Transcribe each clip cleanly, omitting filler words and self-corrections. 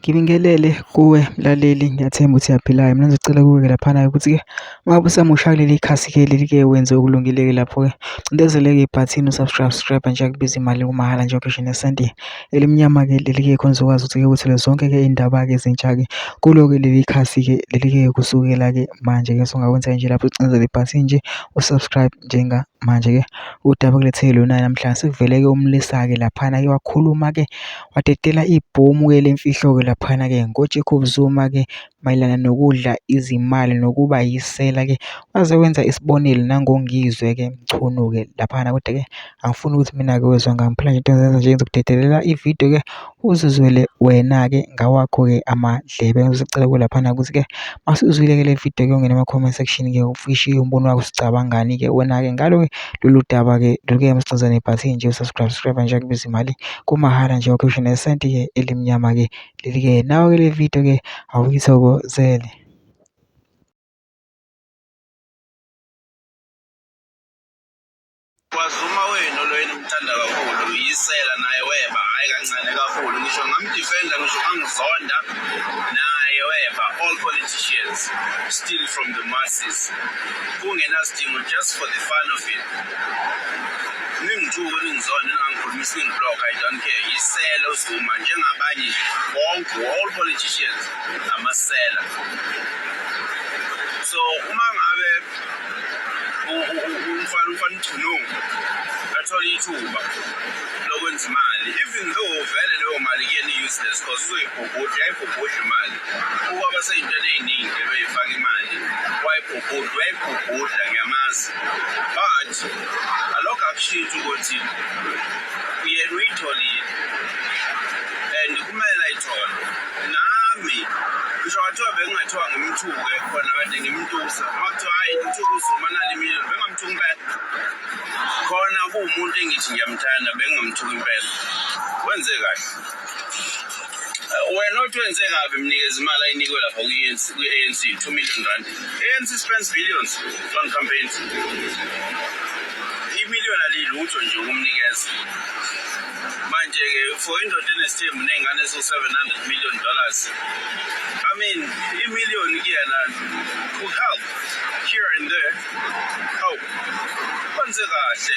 Ngibingelele kuwe mlaleli, ngiyathemba ukuthi uyaphilayo. Mina ngizocela kuwe-ke laphana ukuthi-ke uma ngabe usamusha kuleli khasi-ke leli-ke wenze okulungile-ke lapho-ke cindezele-ke ibhathini usubscribe nje akubiza imali kumahhala nje okhishini esenti elimnyama-ke leli-ke khona uzokwazi ukuthi-ke uthole zonke-ke iy'ndaba-ke ezintsha-ke kulo-ke leli khasi-ke leli-ke kusukela-ke manje-ke songakwenza nje lapho ucindezele ibhathini nje usubscribe njengamanje-ke udaba kulethele lona namhlanje sekuvele-ke umlisa-ke laphana-ke wakhuluma-ke wadedela ibhomu-ke lemfihlo-ke laphana-ke ngoJacob Zuma-ke mayelana nokudla izimali nokuba yisela-ke waze wenza isibonelo nangongizwe-ke mchunu-ke laphana. Kodwa-ke angifuni ukuthi mina-ke wezwa ngami phela nje into engizenza nje ngizokudedelela ividiyo-ke uzizwele wena-ke ngawakho-ke amadlebe. Ngizocela kuwe laphana ukuthi-ke masuzwile-ke le video-ke ungene ema-comment section-ke ufishiye umbono wakho usicabangani-ke wena-ke ngalo-ke lolu daba-ke lolu-ke masicindezela nebhathini nje usubscribe nje akubiza imali kumahhala nje okhishini esenti-ke elimnyama-ke leli-ke nawe-ke le video-ke awuyithokozele. KwaZuma wena lo yena umthanda kakhulu uyisela naye weba hayi kancane kakhulu ngisho ngamdefenda ngisho ngangizonda naye weba all politicians steal from the masses kungenasidingo just for the fun of it. Ningithuke ningizonda ningangikhulumisi ningiblock I don't care. Yisela uZuma njengabanye bonke all politicians amasela. So uma ngabe umfana Mchunu athola ithuba lokwenza imali, even though vele leyo mali kuyena useless because uyayibhubhudla imali ukuba baseyintweni ey'ningi beyifaka imali wayibhubhudla ngiyamazi, but alokho akushintshi ukuthi yena uyitholile and kumele ayithole. Nami ngisho kwathiwa bengingathiwa ngimthuke khona kade ngimtusa makuthiwa hayi ngimthuke uZuma nali million bengamthuki impela khona kuwumuntu engithi ngiyamthanda bengingamthuki impela. Wenze kahle wena othi wenze kabi mnikeza imali ayinikwe lapho kwi-ANC 2 million rand. ANC spends billions on campaigns. I-million alilutho nje ukumnikeza manje-ke for indoda enesithembu ney'ngane eziwu-$700 million. I mean i-million kuyena could help here and there. Hawu kwenze kahle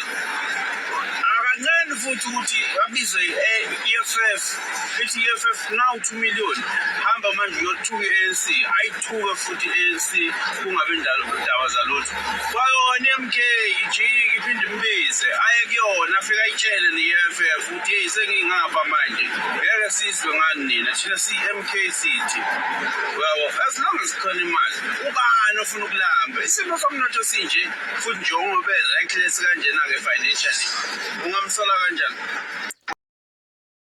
akancane futhi ukuthi abize i-EFF ithi i-EFF now 2 million hamba manje uyothuka i-ANC ayithuke futhi i-ANC kungabi ndaba zalutho kwayona i-MK ijike iphinde imbize aye kuyona afike ayitshele ne-EFF ukuthi hey sengingapha manje ngeke sizwe ngani nina thina siyi-MK City. Well, as long as khona imali ubani ofuna ukulamba isimo somnotho sinje futhi njengoba reckless kanjena-ke financially ungamsola kanjani?